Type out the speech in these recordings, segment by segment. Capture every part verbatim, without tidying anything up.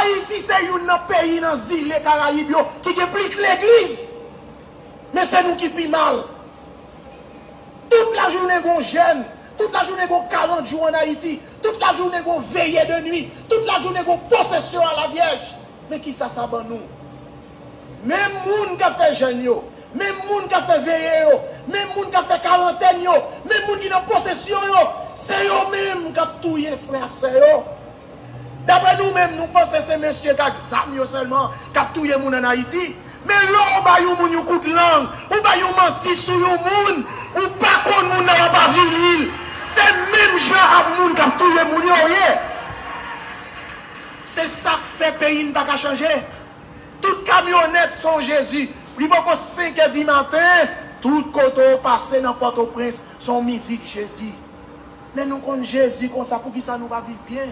Ayiti se youn nan peyi nan zile Karayib yo ki gen plis legliz. Men se nou ki pi mal. Tout lajounen gon jèn, tout lajounen gon karant jou ann Ayiti, tout lajounen gon veye de nwi, tout lajounen gon posesyon a la vyèj. Men kisa sa ban nou? Menm moun k ap fè jèn yo, menm moun k ap fè veye yo, menm moun k ap fè karantèn yo, menm moun ki nan posesyon yo, se yo menm k ap touye frè ak sè yo. Daprè nou menm, nou panse se mesye k ak zam yo sèlman k ap touye moun ann Ayiti. Men lè w bay yon moun yon kout lang, ou bay yon manti sou yon moun, ou pa konn moun nan w ap avili l. Se menm jan ak moun k ap touye moun yo ye. Se sa k fè peyi n pa ka chanje. Tout kamyonèt se yon Jezi. Li poko senkè dimaten, tout kote w pase nan Pòtoprens, se yon mizik Jezi. Men nou konn Jezi konsa, poukisa nou pa viv byen?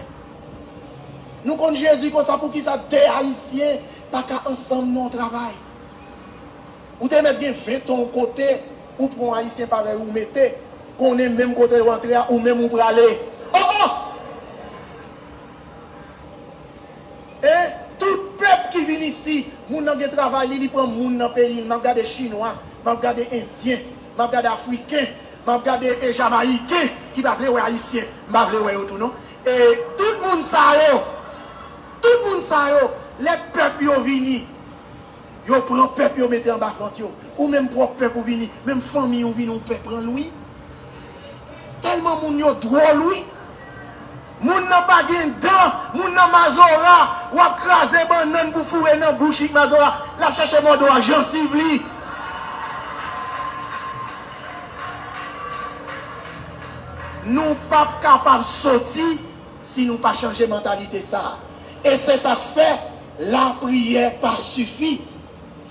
Nou konn Jezi konsa, poukisa de Ayisyen pa ka ansanm nan yon travay? Ou te mèt gen ven ton yon kote, ou pran yon Ayisyen parèy ou mete, konnen menm kote yo antre a, ou menm ou prale. Oh, oh! E tout pèp ki vin isi, moun nan gen travay li, li pran moun nan peyi l. M ap gade Chinwa, m ap gade Endyen, m ap gade Afriken, m ap gade, e, Jamayiken ki pa vle wè Ayisyen. M pa vle wè yo tou non. E tout moun sa yo, tout moun sa yo, lè pèp yo vini, yo pran pèp yo mete anba vant yo. Ou menm pwòp pèp ou vini, menm fanmi ou vini, ou pè pran l wi. Tèlman moun yo dwòl wi. Moun nan pa gen dan, moun nan mazora, w ap kraze bannann pou foure nan bouch li mazora, l ap chache mòde w ak jansiv li. Nou p ap kapab soti si nou pa chanje mantalite sa a. E se sa k fè lapriyè pa sifi.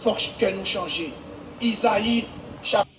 Fòk kè nou chanje. Izayi, chap.